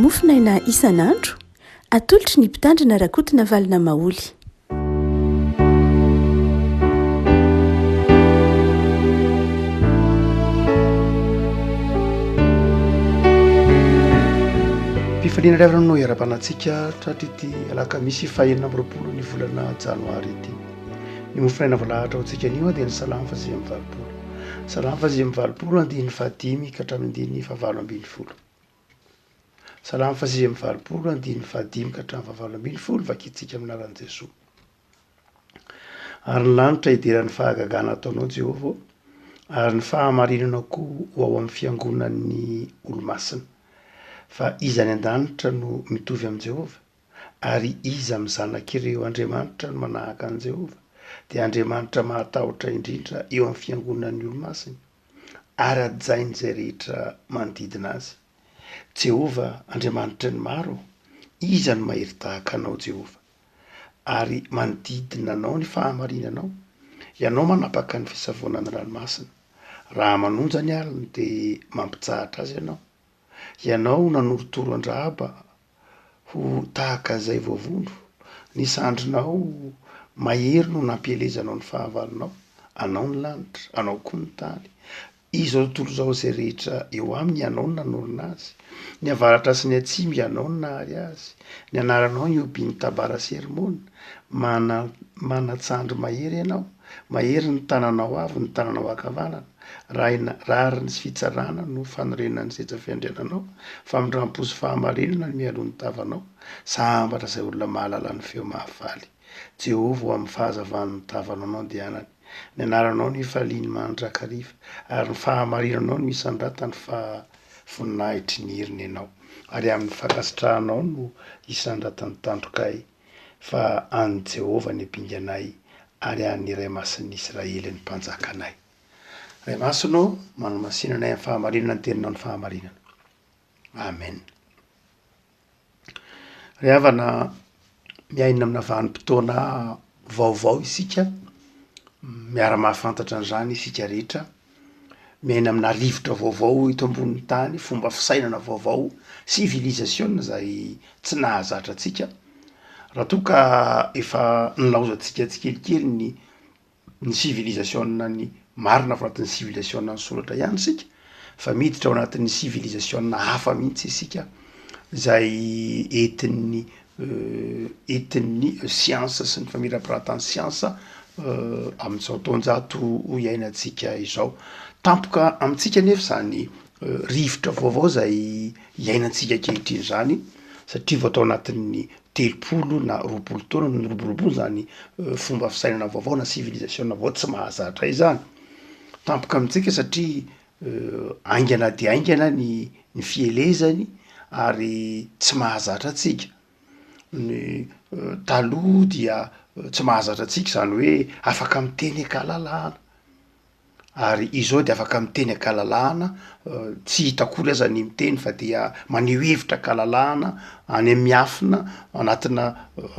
Mofonaina isan'andro, atolotry ny Mpitandrina Rakotonavalona Maholy. Fifaliana ry havana no iarahabana antsika tratr'ity alakamisy faha 26 ny volana janoary ity. Ny mofonaina voalahatra ho antsika anio dia ny salamo faha 89. Salamo faha 89 andininy fahadimy ka hatramin'ny andininy fahavalo ambin'ny folo. Salamo faha 89 andininy fahadimy ka hatramin'ny fahavalo ambin'ny folo vakintsika amin'ny anaran'i Jesoa. Ary ny lanitra hidera ny fahagagana ataonao Jehovah ô, ary ny fahamarinanao koa ho ao amin'ny fiangonan'ny olo-masina. Fa iza any an-danitra no mitovy amin'i Jehovah? Ary iza amin'ny zanak'ireo andriamanitra no manahaka an'i Jehovah? Dia Andriamanitra mahatahotra indrindra eo amin'ny fiangonan'ny olo-masiny, ary hajain'izay rehetra manodidina azy. Jehovah, Andriamanitry ny maro ô, iza no mahery tahaka Anao, Jehovah? Ary manodidina Anao ny fahamarinanao, Ianao manapaka ny fisavoanan'ny ranomasina. Raha manonja ny alina, dia mampitsahatra azy Ianao. Ianao nanorotoro an-dRahaba ho tahaka izay voavono, ny sandrinao mahery no nampielezanao ny fahavalonao, anao ny lanitra, anao koa ny tany, izao tontolo izao izay rehetra eo aminy ianao no nanorina azy, ny avaratra sy ny atsimo ianao no nahary azy, ny anaranao nihobian'i Tabara sy Hermona, mana manan-tsandry mahery ianao, mahery ny tananao avo, ny tananao ankavanana. Rahina, rariny sy fitsarana no fanorenan'ny seza fiandriananao, famindrampo sy fahamarinana no mialoha ny tavanao, sambatra izay olona mahalala ny feo mahafaly. Jehovah ho amin'ny fahazavan'ny tavanao no andehanany, ny anaranao no ifaliany mandrakariva, ary ny fahamarinanao no isandratany fa voninahitry ny heriny ianao, ary amin'ny fankasitrahanao no isandratan'ny tandrokay, fa an'i Jehovah ny ampinganay, ary an'ny Iray Masin'ny Israely ny Mpanjakanay. Ray Masina ô, manamasina anay amin'ny fahamarinana ny teninao ny fahamarinana. Amen. Ry havana, miaina amina vanim-potoana vaovao isika, miara-mahafantatra an'izany isika rehetra, miaina amina rivotra vaovao eto ambonin'ny tany, fomba fisainana vaovao, sivilizasiona izay tsy nahazatra antsika, raha toa ka efa nilaozantsika tsikelikely ny ny sivilizasiona-ny marina fa anatin'ny sivilizasiona-ny soratra ihany isika fa miditra ao anatin'ny sivilizasiona hafa mihitsy isika zay entin'ny entin'ny siansa sy ny famirapiratan'ny siansa amin'izao taonjato ho iainantsika izao. Tampoka amintsika anefa izany rivotra vaovao zay iainantsika ankehitriny zany satria vao tao anatin'ny 30 na 20 taona no niroborobo zany fomba fisainana vaovao na sivilizasiona vaovao tsy mahazatra izany. Tampoka amintsika satria haingana dia haingana ny ny fielezany ary tsy mahazatra antsika. Ny taloha dia tsy mahazatra antsika izany hoe afaka miteny an-kalalahana. Ary izao dia afaka miteny an-kalalahana, tsy hita akory aza ny miteny fa dia maneho hevitra an-kalalahana any amin'ny miafina anatina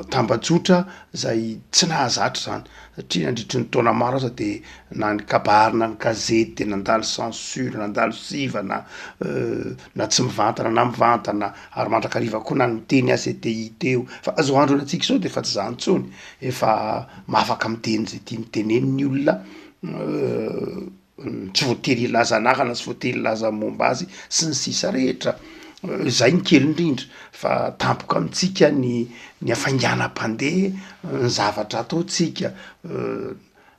tambajotra zay tsy nahazatra izany, satria nandritry ny taona maro aza de na ny kabary na ny gazety de nandalo censure, nandalo sivana, na tsy mivantana na mivantana, ary mandrakariva koa na ny miteny aza de hita eo, fa zao andro iainantsika zao de efa tsy zany intsony, efa afaka miteny zay tiany tenenina ny olona. Tsy voatery hilaza anarana, tsy voatery hilaza ny momba azy sy ny sisa rehetra, zay ny kely indrindra fa tampoka amintsika ny ny hafainganam-pandeha ny zavatra ataontsika,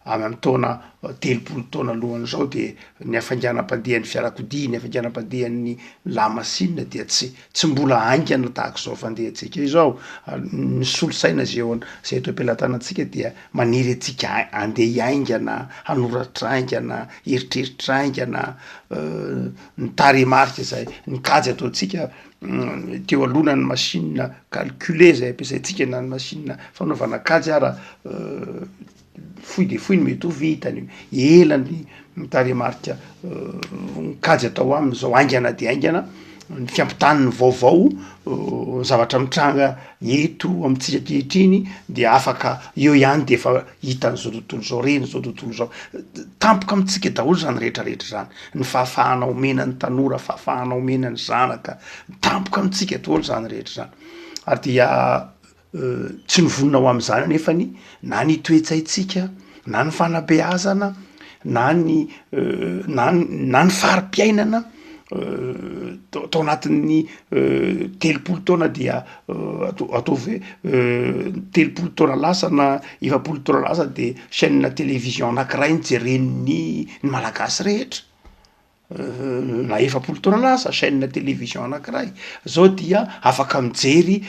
any amy taona 30 taona alohan'izao de ny hafainganam-pandehan'ny fiarakodia, ny hafainganam-pandehan'ny lamasinina dia tsy tsy mbola haingana tahak'izao fandehantsika izao, ny solosaina zay eo zay eto am-pelatanantsika dia Manery antsika handeha hiaingana, hanoratra haingana, hieritreritra haingana, ny tarehimarika izay, ny kajy ataontsika teo aloha na ny machine calculer zay ampiasaintsika na ny machine fanaovana kajy ara fohy de fohy ny mety ho vitany, ela ny tarehimarika ny kajy atao aminy zao haingana de haingana. ny fiampitany ny vaovao, ny zavatra mitranga eto amintsika ankehitriny dia afaka eo ihany de efa hitan'izao tontolo izao, ren'izao tontolo izao, tampoka amintsika daholo zany rehetrarehetra zany, ny fahafahana omena ny tanora, fahafahana omena ny zanaka, tampoka amintsika daholo zany rehetra zany, ary dia Tsy nivonona ho amin'izany anefa ny na ny toe-tsaintsika, na ny fanabeazana, na ny na na ny fari-piainana tao tao anatin'ny 30 taona dia atao ataovy hoe 30 taona lasa na 40 taona lasa de chaîne télévision anakiray no jeren'ny ny malagasy rehetra. Na 40 taona lasa, chaîne télévision anakiray, zao dia afaka mijery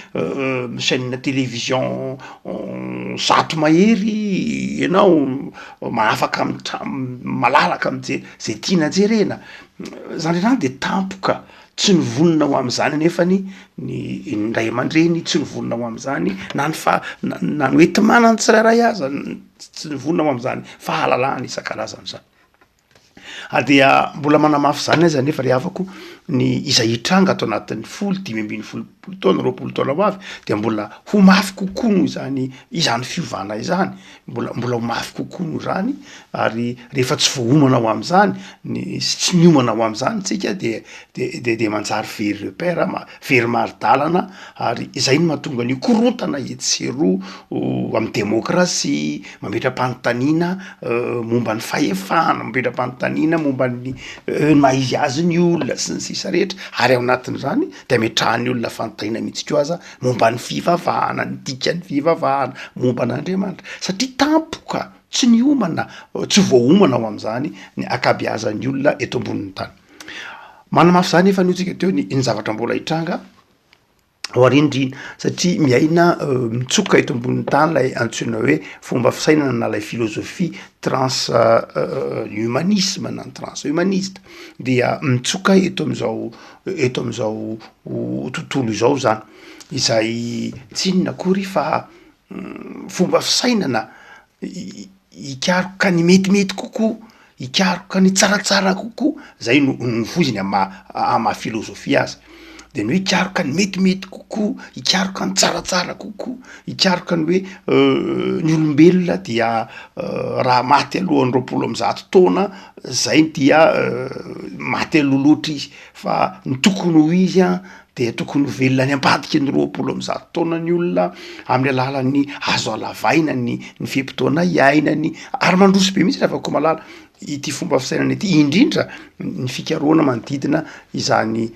chaîne télévision 100 mahery ianao, afaka mitra- malalaka mijery zay tiana jerena, zany rehetra zany de tampoka, tsy nivonona ho am'zany anefany ny ny ray aman-dreny, tsy nivonona ho am'zany na ny fa- na na ny hoenti-manana tsirairay aza tsy nivonona ho am'zany fahalalahana isan-karazany zany. Ary dia mbola manamafy izany aza anefa ry havako ny izay hitranga ato anatin'ny folo, 15 taona, 20 taona ho avy dia mbola ho mafy kokoa noho izany izany fiovana izany, mbola mbola ho mafy kokoa noho izany ary rehefa tsy voaomana ho amin'izany ny sy tsy miomana ho amin'izany tsika de de de de manjary very repère ma- very mari-dalana ary izay no mahatonga an'io korontana etsy sy eroa amin'ny demokrasia, mametra-panontaniana momba ny fahefana, mametra-panontaniana momba ny ny maha izy azy ny olona sy ny sisa rehetra, ary ao anatin'izany de ametrahan'ny olona fanontaniana mihitsy koa aza momba ny fivavahana, ny dikan'ny fivavahana, momba an'Andriamanitra, satria tampoka tsy niomana, tsy voaomana ho amin'izany ny ankabeazan'ny olona eto ambonin'ny tany. Manamafy izany efa notsika teo ny ny zavatra mbola hitranga ao aoriandriana satria miaina mitsoka eto ambonin'ny tany lay antsoina hoe fomba fisainana na lay filôzôfia trans humanisme na ny transhumaniste dia mitsoka eto am'zao eto am'zao tontolo izao zany, izay tsy inona akory fa fomba fisainana hikaroka ny metimety kokoa, hikaroka ny tsaratsara kokoa, zay no novoiziny am' maha am' maha filôzôfia azy, de ny hoe hikaroka ny metimety kokoa, hikaroka ny tsaratsara kokoa, hikaroka ny hoe ny olombelona dia raha maty alohan'ny 120 taona zay dia maty aloha loatra izy fa ny tokony ho izy an dia tokony ho velona any ambadiky ny 120 taona ny olona amin'ny alalan'ny azo halavaina ny ny fe-potoana iainany ary mandroso be mihitsy Ravakomalala ity fomba fisainana ity indrindra ny fikarohana manodidina izany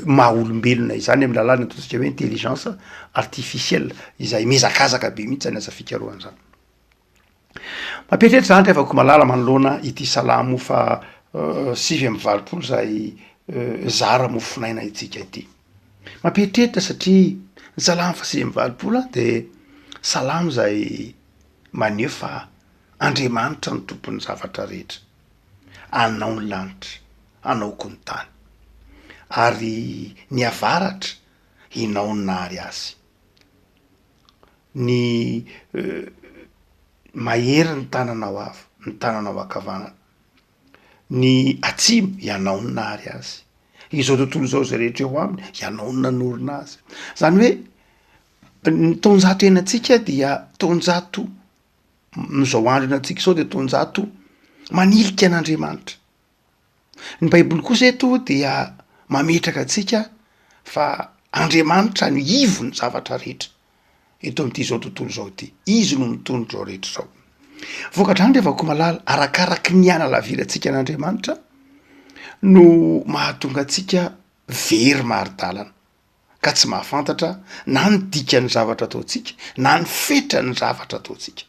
maha olombelona izany amin'ny alalan'ny ataontsika hoe intelligence artificielle izay mihazakazaka be mihitsy zany asa fikarohana zany. Mampieritreritra izany ry havako malala manoloana ity salamo faha 89 izay zara mofonaina itsika ity. Mampieritreritra satria ny salamo faha 89 dia salamo izay maneho fa Andriamanitra no tompon'ny zavatra rehetra. Anao ny lanitra, anao koa ny tany. Ary ny avaratra, Ianao no nahary azy. Ny mahery ny tananao avo, ny tananao ankavanana, ny atsimo, ianao no nahary azy, izao tontolo izao izay rehetra eo aminy, ianao no nanorina azy, zany hoe ny taonjato iainantsika dia taonjato, am'zao andro iainantsika izao dia taonjato manilika an'Andriamanitra. Ny baiboly kosa eto dia mametraka antsika fa Andriamanitra no ivon'ny zavatra rehetra eto amin'ity zao tontolo izao ity, izy no mitondra izao rehetra izao. Vokatr'izany ry havako malala, arakaraky ny hanalavirantsika an'Andriamanitra no mahatonga antsika very mari-dalana ka tsy mahafantatra na ny dikan'ny zavatra ataontsika na ny fetran'ny zavatra ataontsika.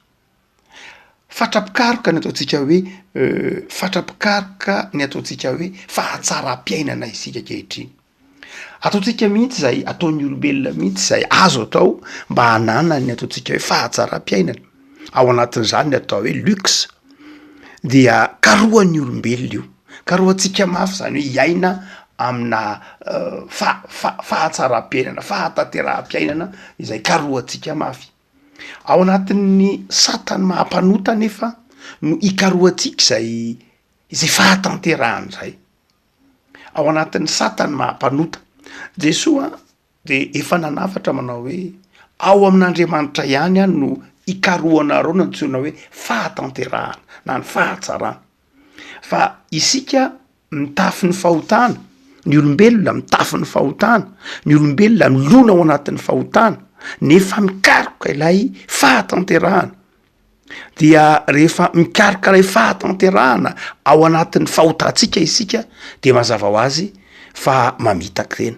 Fatra-pikaroka ny ataontsika hoe fatra-pikaroka ny ataontsika hoe fahatsaram-piainana isika ankehitriny. Ataontsika mihitsy izay ataon'ny olombelona mihitsy izay azo atao mba hananany ny ataontsika hoe fahatsaram-piainana, ao anatin'izany ny atao hoe luxe, dia karohan'ny olombelona io, karohantsika mafy izany hoe hiaina amina faha- faha- fahatsaram-piainana, fahatanteraham-piainana izay karohantsika mafy. Ao anatin'ny satan'ny maha mpanota anefa no ikarohantsika izay izay fahatanterahana izay. Ao anatin'ny satan'ny maha mpanota. Jesoa dia efa nanafatra manao hoe, ao amin'Andriamanitra ihany aho no hikarohanareo ny antsoina hoe fahatanterahana na ny fahatsarana. Fa isika mitafy ny fahotana, ny olombelona mitafy ny fahotana, ny olombelona milona ao anatin'ny fahotana, nefa mikaroka ilay fahatanterahana. Dia rehefa mikaroka ilay fahatanterahana ao anatin'ny fahotantsika isika dia mazava ho azy fa mamitaka tena.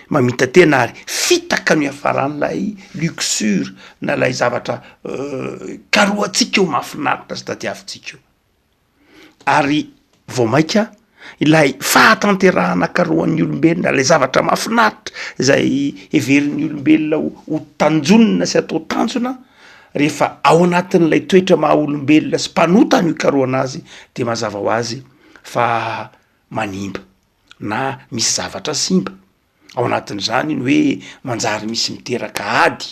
Mamita-tena ary fitaka no iafaran'ilay luxure na ilay zavatra karohantsika io mahafinaritra sy tadiavintsika io. Ary vao mainka ilay fahatanterahana karohan'ny olombelona, ilay zavatra mahafinaritra izay heverin'ny olombelona ho ho tanjonina sy atao tanjona, rehefa ao anatin'ilay toetra maha olombelona sy mpanota no ikarohana azy de mazava ho azy fa manimba na misy zavatra simba. Ao anatin'izany ny hoe manjary misy miteraka ady,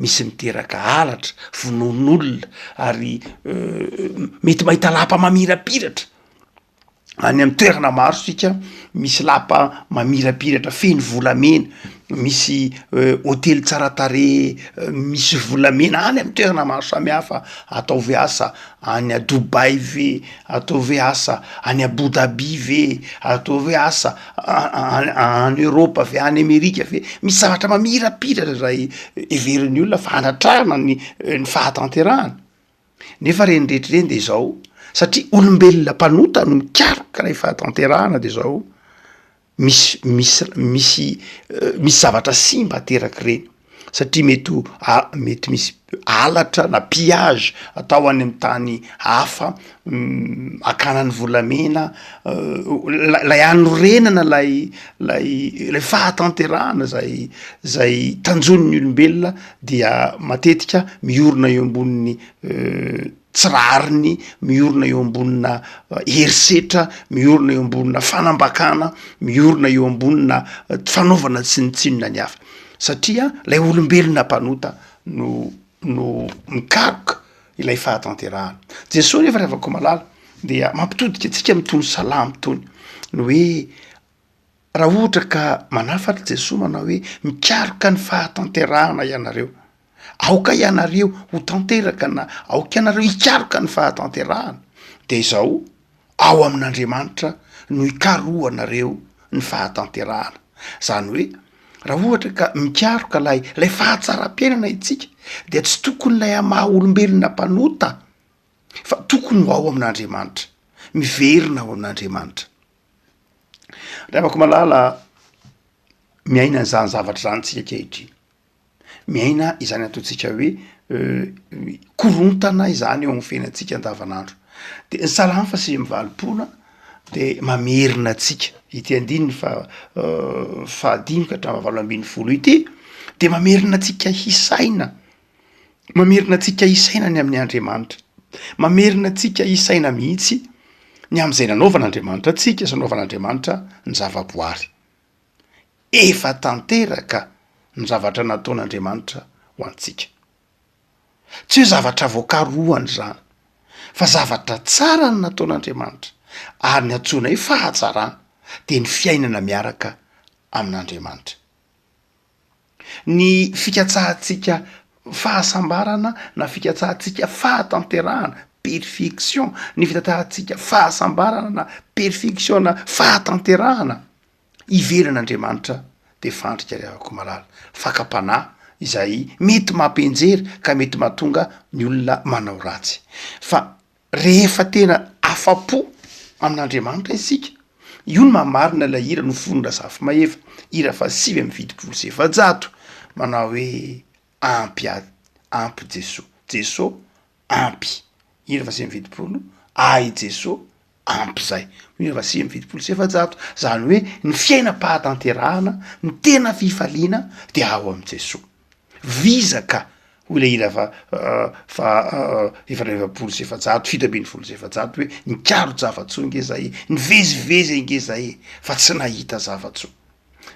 misy miteraka halatra, vonoan'olona ary mety mahita lapa mamirapiratra any amin'ny toerana maro isika, misy lapa mamirapiratra feno volamena, misy hôtely tsara tarehy misy volamena any amin'ny toerana maro samihafa, ataovy asa any Dubaï ve, ataovy hoe asa any Abu Dhabi ve, ataovy hoe asa any Eoropa ve, any Amerika ve, misy zavatra mamirapiratra zay heverin'ny olona fa hanatrarana ny ny fahatanterahana, nefa reny rehetra ireny de zao satria olombelona mpanota no mikaroka ilay fahatanterahana de zao misy misy misy misy zavatra simba aterak'ireny satria mety ho a- mety misy halatra na pillage atao any amy tany hafa akana ny volamena la- lay anorenana lay lay lay fahatanterahana zay zay tanjonin'ny olombelona dia matetika miorina eo ambonin'ny tsy rariny, miorina eo ambonina herisetra, miorina eo ambonina fanambakana, miorina eo ambonina fanaovana tsinontsinona ny hafa, satria lay olombelona mpanota no no mikaroka ilay fahatanterahana. Jesoa nefa ry havako malala dia mampitodika antsika amin'itony salamo itony, ny hoe raha ohatra ka manafatra Jesoa manao hoe mikaroka ny fahatanterahana ianareo, Aoka ianareo ho tanteraka na aoka ianareo hikaroka ny fahatanterahana, dia izao, ao amin'Andriamanitra no hikarohanareo ny fahatanterahana. Izany hoe, raha ohatra ka mikaroka ilay ilay fahatsaram-piainana isika, dia tsy tokony ilay hamaha olombelona mpanota, fa tokony ho ao amin'Andriamanitra, miverina ao amin'Andriamanitra. Ry havako malala, miaina an'izany zavatra izany isika ankehitriny. Miaina izany ataontsika hoe korontana izany eo amin'ny fiainantsika andavanandro. De ny salamo faha 89 de mamerina antsika ity andininy faha fahadimy ka hatramin'ny fahavalo ambin'ny folo ity de mamerina antsika hisaina, mamerina antsika hisaina ny amin'ny Andriamanitra, mamerina antsika hisaina mihitsy ny amin'izay nanaovan'Andriamanitra antsika sy nanaovan'Andriamanitra ny zavaboary. Efa tanteraka ny zavatra nataon'Andriamanitra ho antsika. Tsy hoe zavatra voakarohana izany, fa zavatra tsara no nataon'Andriamanitra, ary ny antsoina hoe fahatsarana dia ny fiainana miaraka amin'Andriamanitra. Ny fikatsahantsika fahasambarana na fikatsahantsika fahatanterahana, perfection, ny fitantarantsika fahasambarana na perfection na fahatanterahana, Ivelan'Andriamanitra dia fandrika ry havako malala, fakam-panahy izay mety mampianjera ka mety mahatonga ny olona manao ratsy. Fa rehefa tena afa-po amin'Andriamanitra isika, io no mahamarina ilay hira noforonin-dRazafimahefa, hira faha 479, manao hoe ampy ahy, ampy Jesoa, Jeso ampy, hira faha 79, ahy Jeso ampy zay, hira faha 479, zany hoe ny fiainam-pahatanterahana, ny tena fifaliana de ao amin'i Jesoa. Vizaka hoy ilay hira fa fa 444, 417 hoe nikaro java-tsoa nge zay e, nivezivezy ange zay e, fa tsy nahita zava-tsoa.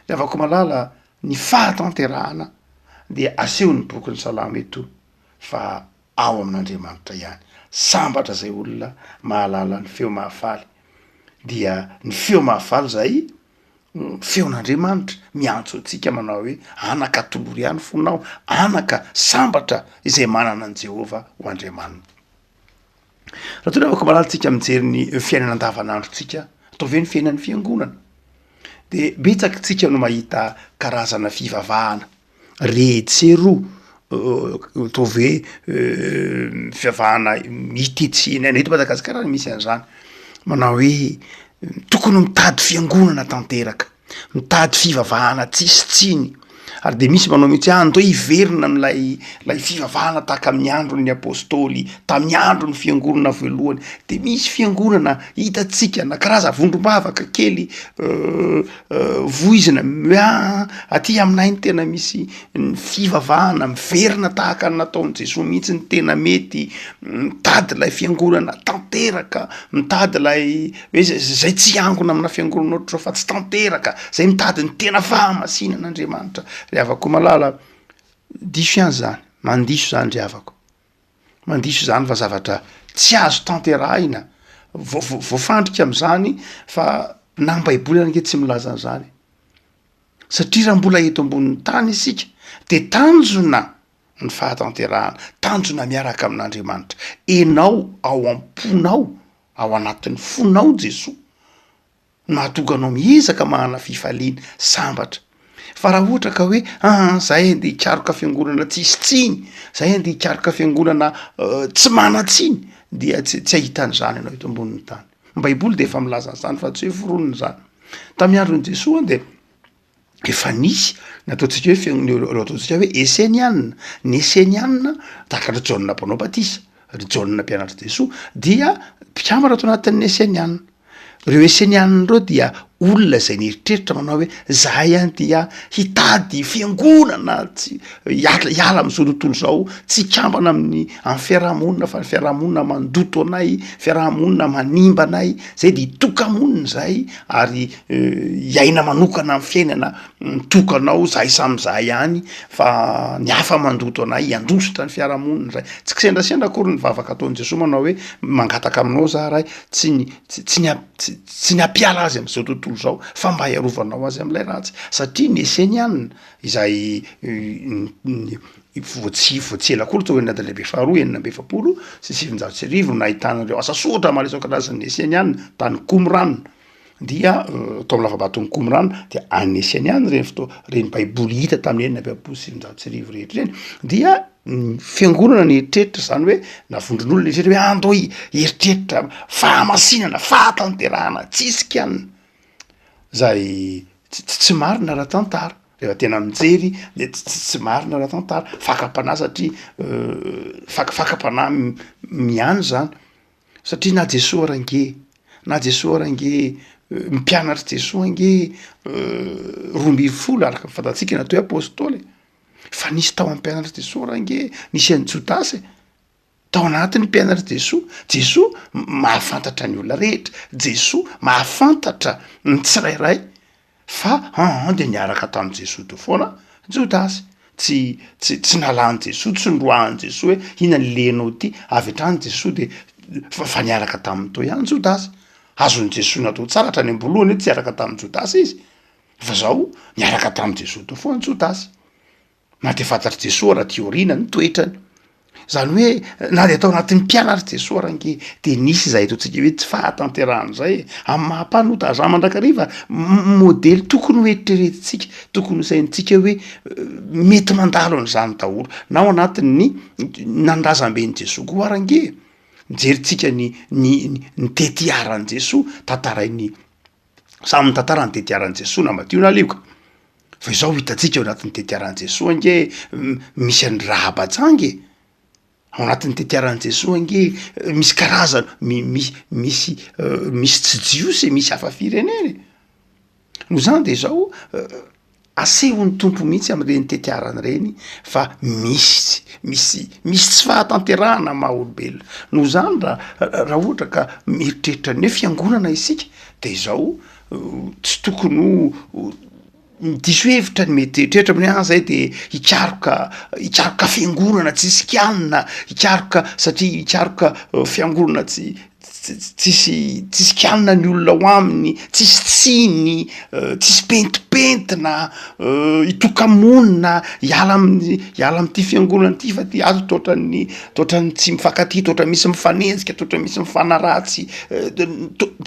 Ry havako malala, ny fahatanterahana dia asehon'ny bokin'ny Salamo eto fa ao amin'Andriamanitra ihany. Sambatra izay olona mahalala ny feo mahafaly, dia ny feo mahafaly izay. Feon'Andriamanitra miantso antsika manao hoe, Anaka atolory ahy ny fonao, anaka sambatra izay manana an'i Jehovah ho Andriamaniny. Raha toa afaka malala tsika mijery ny fiainana andavanandrontsika, ataovy hoe ny fiainan'ny fiangonana, de betsaka tsika no mahita karazana fivavahana re etsy sy eroa, ataovy hoe fivavahana hita etsy na eto Madagasikara ary misy an'zany, manao hoe tokony mitady fiangonana tanteraka, mitady fivavahana tsisy tsiny, ary de misy manao mihitsy hoe andao hiverina am'lay lay fivavahana tahaka amin'ny andron'ny apostoly, tamin'ny andron'ny fiangonana voalohany, de misy fiangonana hitantsika na karaza vondrom-bavaka kely voizina hoe aa aty aminay no tena misy ny fivavahana miverina tahaka ny nataon'i Jesoa mihitsy ny tena mety, mitady ilay fiangonana tanteraka, mitady ilay hoe zay zay tsy hiangona amina fiangonana ohatr'izao fa tsy tanteraka, zay mitady ny tena fahamasinan'Andriamanitra. Ry havako malala, diso ihany zany, mandiso zany ry havako. Mandiso izany fa zavatra tsy azo tanterahina, voa-voafandrika am'zany fa na ny baiboly ary ange tsy milaza an'zany, satria raha mbola eto ambonin'ny tany isika de tanjona ny fahatanterahana, tanjona miaraka amin'Andriamanitra, enao ao am-ponao, ao anatin'ny fonao Jesoa, Mahatonga anao miezaka manana fifaliana, sambatra. Fa raha ohatra ka hoe aa zahay andeha hikaroka fiangonana tsisy tsiny, zahay andeha hikaroka fiangonana tsy manan-tsiny dia tsy tsy hahita an'izany ianao eto ambonin'ny tany. Ny baiboly de efa milaza an'izany fa tsy hoe foronina izany. Tamin'ny andron'i Jesoa de efa nisy ny ataontsika hoe fian- ireo ataontsika hoe eseniana, ny eseniana tahaka an-dry Jaona mpanao batisa, ry Jaona mpianatr'i Jesoa dia mpikambana tao anatin'ny eseniana. Ireo Esenianina ireo dia olona izay nieritreritra manao hoe zahay any dia hitady fiangonana tsy hiala hiala amin'izao tontolo izao, tsy hikambana amin'ny amin'ny fiarahamonina fa ny fiarahamonina mandoto anay, fiarahamonina manimba anay, zay de hitoka-monina izahay ary hiaina manokana amin'ny fiainana mitokana ao zahay samy zahay ihany fa ny hafa mandoto anay, handositra ny fiarahamonina izahay. Tsy kisendrasendra akory ny vavaka ataon'i Jesoa manao hoe mangataka aminao za Ray tsy ny tsy tsy ny tsy tsy ny hampiala azy amin'izao tontolo izao fa mba hiarovanao azy amin'ilay ratsy satria ny Eseniana izay vao tsy vao tsy ela akory tao anatin'ny ady lehibe faharoa 1946 no nahitana ireo asa soratra maro isan-karazany Eseniana tany Qumran dia tao amin'ny lava-baton'i Qumran dia any Eseniana ireny fotoa- ireny baiboly hita tamin'ny 1946 rehetra ireny dia Ny fiangonana nieritreritra zany hoe na vondron'olona nieritreritra hoe andao hieritreritra fahamasinana, fahatanterahana, tsisy kianina, zay tsy tsy marina ara-tantara, rehefa tena mijery de tsy tsy marina ara-tantara, fakam-panahy satria fak- fakam-panahy mihany zany satria na Jesoa ary ange, na Jesoa ary ange ny mpianatr'i Jesoa ange 12 araka ny fantatsika natao hoe apôstôly e. Fa nisy tao amin'ny mpianatr'i Jesoa range, nisy an'i Jodasy e, tao anatin'ny mpianatr'i Jesoa, Jesoa mahafantatra ny olona rehetra, Jesoa mahafantatra ny tsirairay fa aa de niaraka tamin'i Jesoa teo foana Jodasy, tsy tsy tsy nalan'i Jesoa, tsy noroahan'i Jesoa hoe inona ny lenao ty, avy hatrany Jesoa de fa fa niaraka taminy teo ihany Jodasy, azon'i Jesoa natao tsara hatrany am-boalohany hoe tsy hiaraka tamin'i Jodasy izy. Fa zao niaraka tamin'i Jesoa teo foana Jodasy. Na dia fantatr'i Jesoa ara aty aoriana ny toetrany. Zany hoe na dia tao anatin'ny mpianatr'i Jesoa ara ange de nisy izay ataontsika hoe tsy fahatanterahana izay e. Amin'ny maha mpanota aza mandrakariva modely tokony ho eritreretintsika, tokony ho saintsika hoe mety mandalo an'izany daholo. Na ao anatin'ny na ny razamben'i Jesoa koa ara ange. Jerintsika ny ny ny tetiaran'i Jesoa tantarain'i Samy mitantara ny tetiaran'i Jesoa na Matio na Lioka. Fa izao hitantsika ao anatin'ny tetiaran'i Jesoa ange misy an'i Rahaba janga e. Ao anatin'ny tetiaran'i Jesoa ange misy karazana mi- misy misy misy tsy jiosy e, misy hafa firenena e. Noho izany de izao Asehon'ny Tompo mihitsy amin'ireny tetiarana ireny fa misy misy misy tsy fahatanterahana maha olombelona. Noho izany raha raha ohatra ka mieritreritra ny hoe fiangonana isika de izao tsy tokony ho diso hevitra ny mety eritreritra amin'ny hoe ah zay de hikaroka hikaroka fiangonana tsisy kianina, hikaroka satria hikaroka fiangonana tsy. tsisy tsisy kianina ny olona ao aminy, tsisy tsiny, tsisy pentimpentina, hitoka-monina, hiala amin'ny hiala amin'ity fiangonana ity fa ty ato toa ohatran'ny toa ohatran'ny tsy mifankatia, toa ohatran'ny misy mifanenjika, toa ohatran'ny misy mifanaratsy,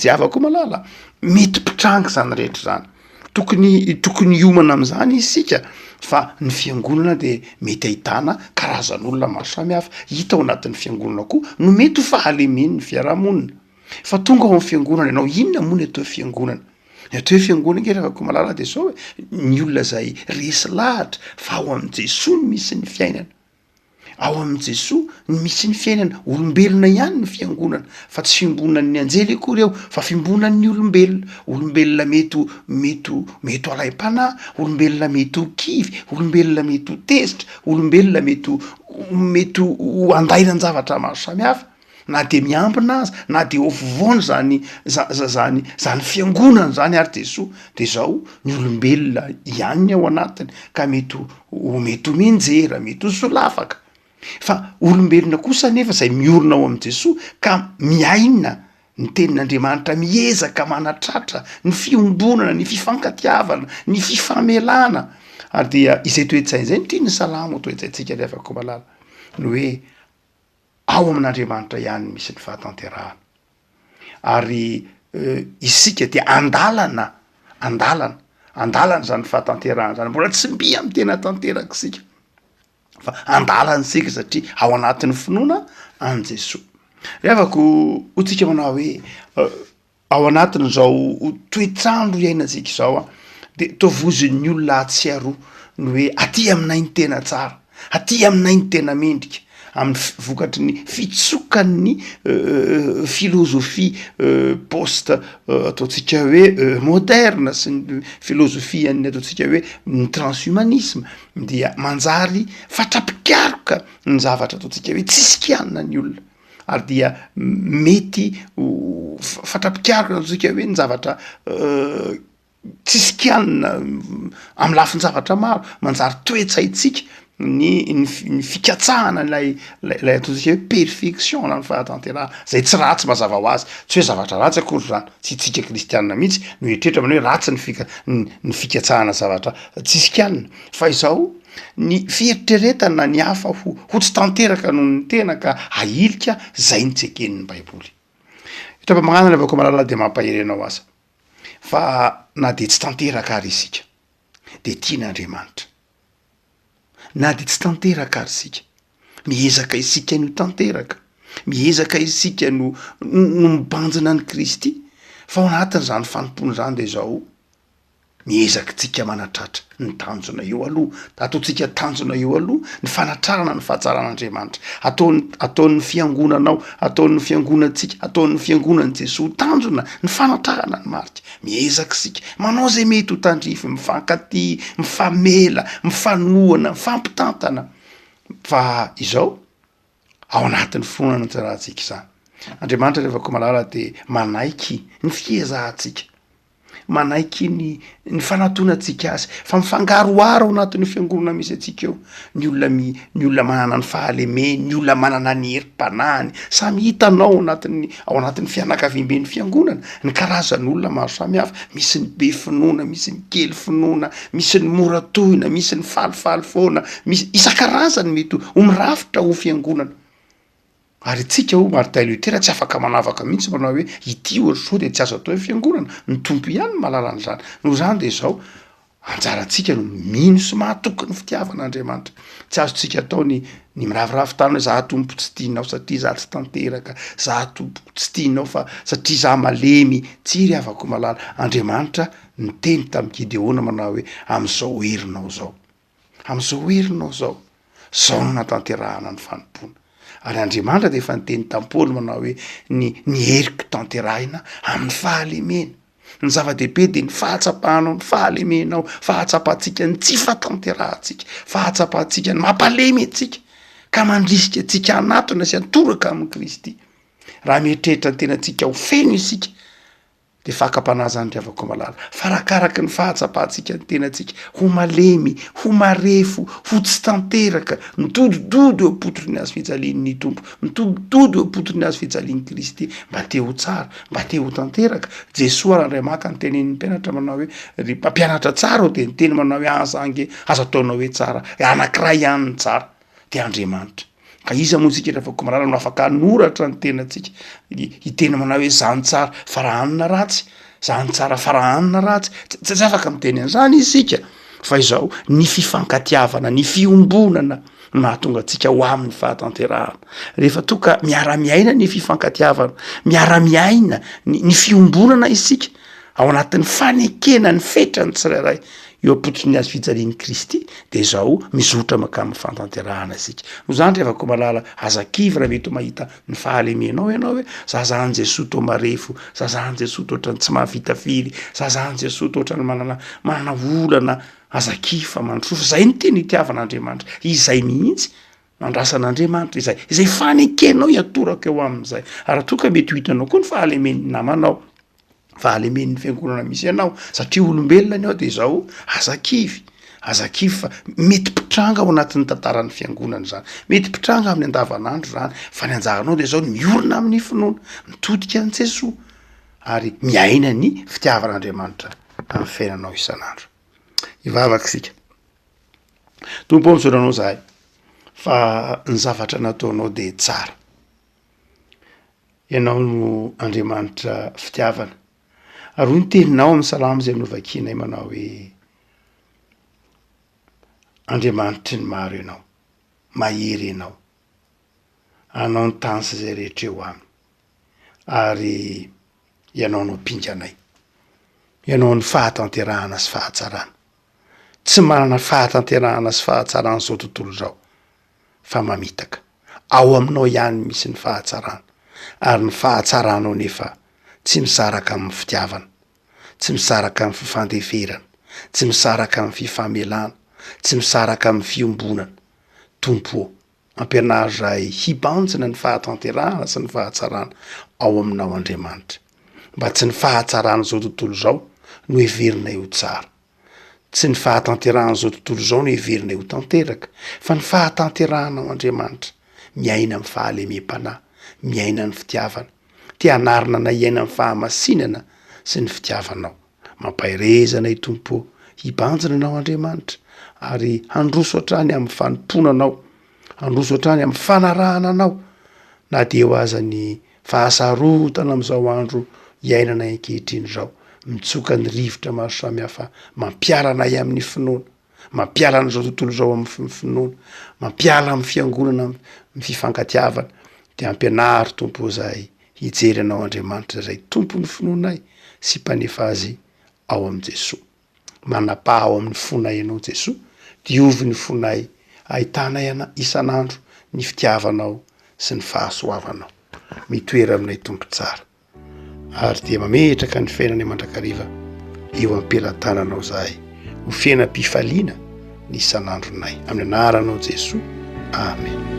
jiavako malala, mety mpitranga zany rehetra zany. Tokony tokony hiomana amin'izany isika fa ny fiangonana dia mety ahitana karazan'olona maro samihafa. Hita ao anatin'ny fiangonana koa no mety ho fahalemen'ny fiarahamonina. Fa tonga ao amin'ny fiangonana ianao, inona moa ny atao hoe fiangonana? Ny atao hoe fiangonana ange ry havako malala dia zao e, ny olona izay resy lahatra fa ao amin'i Jesoa no misy ny fiainana. Ao amin'i Jesoa no misy ny fiainana, olombelona ihany ny fiangonana fa tsy fiombonan'ny anjely akory eo fa fiombonan'ny olombelona, olombelona mety ho mety ho mety ho alaim-panahy, olombelona mety ho kivy, olombelona mety ho tezitra, olombelona mety ho mety ho andairan-javatra maro samihafa. Na dia miambina aza, na dia eo afovoany izany za- za- zany zany fiangonana zany ary Jesoa de zao ny olombelona ihany ny ao anatiny ka mety ho ho mety ho mianjera, mety ho solafaka, fa olombelona kosa anefa zay miorina ao amin'i Jesoa ka miaina ny tenin'Andriamanitra, miezaka manatratra ny fiombonana, ny fifankatiavana, ny fifamelana, ary dia izay toe-tsaina izay no tian'ny salamo ho toe-tsaintsika ry havako malala, ny hoe Ao amin'Andriamanitra ihany no misy ny fahatanterahana. Ary isika dia andalana, andalana, andalana izany fahatanterahana izany. Mbola tsy mby amin'ny tena tanteraka isika. Fa andalana isika satria ao anatin'ny finoana an'i Jesoa. Ry havako, hoy tsika manao hoe Ao anatin'izao toetr'andro iainantsika izao an, de tovozin'ny olona atsy sy aroa ny hoe aty aminay ny tena tsara, aty aminay ny tena mendrika, amin'ny vokatry ny fitsokan'ny filôzôfia post ataontsika hoe moderne sy ny filôzôfian'ny ataontsika hoe ny transhumanisme dia manjary fatra-pikaroka ny zavatra ataontsika hoe tsisy kianina ny olona. ary dia mety ho fatra-pikaroka ataontsika hoe ny zavatra tsisy kianina amy lafin-javatra maro, manjary toe-tsaintsika ny ny fikatsahana ilay lay ataontsika hoe perfection na ny fahatanterahana, zay tsy ratsy mazava ho azy, tsy hoe zavatra ratsy akory zany, tsy itsika kristianina mihitsy no hieritreritra manao hoe ratsy ny fika- ny fikatsahana zavatra tsisy kianina, fa izao Ny fieritreretana ny hafa ho ho tsy tanteraka noho ny tena ka ahilika, zay no tsy eken'ny Baiboly. Eto am-pamaranana ry vahoaka malala dia mampahery anao aza fa na dia tsy tanteraka ary isika dia tian'Andriamanitra. Na dia tsy tanteraka ary isika, miezaka isika ny ho tanteraka, miezaka isika no no mibanjina an'i Kristy, fa ao anatin'izany fanompoana izany dia izao, Miezaka tsika manatratra ny tanjona eo aloha, ataontsika tanjona eo aloha ny fanatrarana ny fahatsaran'Andriamanitra. Ataon- ataon'ny fiangonanao, ataon'ny fiangonantsika, ataon'ny fiangonan'i Jesoa tanjona ny fanatrarana ny marika. Miezaka isika, manao izay mety ho tandrify, mifankatia, mifamela, mifanohana, mifampitantana. Fa izao, ao anatin'ny finoana no tsarantsika izany. Andriamanitra ry havako malala dia manaiky ny fiezahantsika. manaiky ny ny fanatonantsika azy fa mifangaroharo ao anatin'io fiangonana misy antsika io ny olona mi- ny olona manana ny fahalemeny, ny olona manana ny herim-panahiny, samy hitanao ao anatin'ny ao anatin'ny fianakaviamben'ny fiangonana ny karazan'olona maro samihafa, misy ny be finoana, misy ny kely finoana, misy ny mora tohina, misy ny falifaly foana, misy isan-karazany mety ho mirafitra ho fiangonana. Ary itsika hoy Martin Luther tsy afaka manavaka mihitsy manao hoe ity ohatr'izao dia tsy azo atao hoe fiangonana, ny Tompo ihany no mahalala an'izany. Noho izany dia izao, anjarantsika no mino sy mahatoky ny fitiavan'Andriamanitra. Tsy azontsika atao ny ny miraviravy tanana hoe za Tompo tsy tianao satria za tsy tanteraka, za Tompoko tsy tianao fa satria za malemy, tsia ry havako malala, Andriamanitra niteny tamin'i Gideona manao hoe amin'izao herinao izao. Amin'izao herinao izao, izao no natanterahana ny fanompoana. Ary Andriamanitra dia efa niteny tamin'i Paoly manao hoe, ny, ny heriko tanterahina amin'ny fahalemena. Ny zava-dehibe dia ny fahatsapanao ny fahalemenao, fahatsapantsika ny tsy fahatanterahantsika, fahatsapantsika ny mampalemy antsika, ka mandrisika antsika hanatona sy hantoraka amin'i Kristy. Raha mieritreritra ny tenantsika ho feno isika, Dia fakam-panahy izany ry havako malala, fa arakaraky ny fahatsapantsika ny tenantsika ho malemy, ho marefo, ho tsy tanteraka, midodododo eo am-pototry ny hazo fijalian'ny Tompo, midodododo eo am-pototry ny hazo fijalian'i Kristy, mba te ho tsara, mba te ho tanteraka. Jesoa Randriamaka nitenenin'ny mpianatra manao hoe, ry mpampianatra tsara ô, dia niteny manao hoe, aza ange, aza ataonao hoe tsara, anankiray ihany ny tsara, dia Andriamanitra. Ka iza moa isika ry havako malala no afaka hanoratra ny tenantsika, hiteny manao hoe zany tsara fa raha anona ratsy, zany tsara fa raha anona ratsy, tsy tsy afaka miteny an'izany isika fa izao ny fifankatiavana, ny fiombonana no mahatonga antsika ho amin'ny fahatanterahana. Rehefa toa ka miara-miaina ny fifankatiavana, miara-miaina ny ny fiombonana isika ao anatin'ny fanekena ny fetran'ny tsirairay eo am-pototry ny hazo fijalian'i Kristy dia izao mizotra mankamin'ny fahatanterahana isika. Noho izany ry havako malala, aza kivy raha mety ho mahita ny fahalemenao ianao hoe, za zany Jesoa toa marefo, za zany Jesoa toa ohatran'ny tsy mahavita firy, za zany Jesoa toa ohatran'ny manana manana olana, aza kivy fa mandrosoa fa izay no tena itiavan'Andriamanitra, izay mihitsy no andrasan'Andriamanitra, izay izay fanekenao hiatorako eo aminy izay. Ary raha toa ka mety ho hitanao koa ny fahalemen'ny namanao, fahalemen'ny fiangonana misy anao satria olombelona ny ao de izao aza kivy aza kivy fa mety mpitranga ao anatin'ny tantaran'ny fiangonana zany mety mpitranga amin'ny andavanandro zany fa ny anjaranao de zao ny miorina amin'ny finoana mitodika an'i Jesoa ary miaina ny fitiavan'Andriamanitra amin'ny fiainanao isan'andro hivavaka isika Tompo ô misaotra anao zahay fa ny zavatra nataonao de tsara Ianao no Andriamanitra fitiavana. Ary hoy ny teninao amin'ny salamo izay novakianay manao hoe, Andriamanitry ny maro Ianao, mahery Ianao, Anao ny tany sy izay rehetra eo aminy, ary Ianao no ampinganay. Ianao no fahatanterahana sy fahatsarana. Tsy manana fahatanterahana sy fahatsarana izao tontolo izao. fa mamitaka. Ao aminao ihany misy ny fahatsarana, ary ny fahatsaranao nefa tsy misaraka amin'ny fitiavana, tsy misaraka amin'ny fifandeferana, tsy misaraka amin'ny fifamelana, tsy misaraka amin'ny fiombonana. Tompo ô, ampianaro izahay hibanjina ny fahatanterahana sy ny fahatsarana ao aminao Andriamanitra, mba tsy ny fahatsaran'izao tontolo izao no heverinay ho tsara, Tsy ny fahatanterahan'izao tontolo izao no heverinay ho tanteraka, fa ny fahatanterahanao Andriamanitra, miaina amin'ny fahalemem-panahy, miaina ny fitiavana. Te hanarina anay hiaina amin'ny fahamasinana sy ny fitiavanao. Mampahereza anay Tompo ô, hibanjina Anao Andriamanitra, ary handroso hatrany amin'ny fanompoana Anao, handroso hatrany amin'ny fanarahana Anao, na dia eo aza ny Fahasarotana amin'izao andro iainanay ankehitriny izao, mitsoka ny rivotra maro samihafa mampiala anay amin'ny finoana, mampiala an'izao tontolo izao amin'ny finoana, mampiala amin'ny fiangonana amin'ny fifankatiavana, dia ampianaro Tompo ô zahay hijery Anao Andriamanitra izay Tompon'ny finoanay sy Mpanefa azy ao amin'i Jesoa. Manapaha ao amin'ny fonay Ianao Jesoa, diovy ny fonay ahitanay ana isan'andro ny fitiavanao sy ny fahasoavanao. Mitoera aminay Tompo tsara. Ary dia mametraka ny fiainanay mandrakariva eo am-pelatananao zahay ho fiainam-pifaliana ny isan'andronay. Amin'ny anaranao Jesoa. Amen.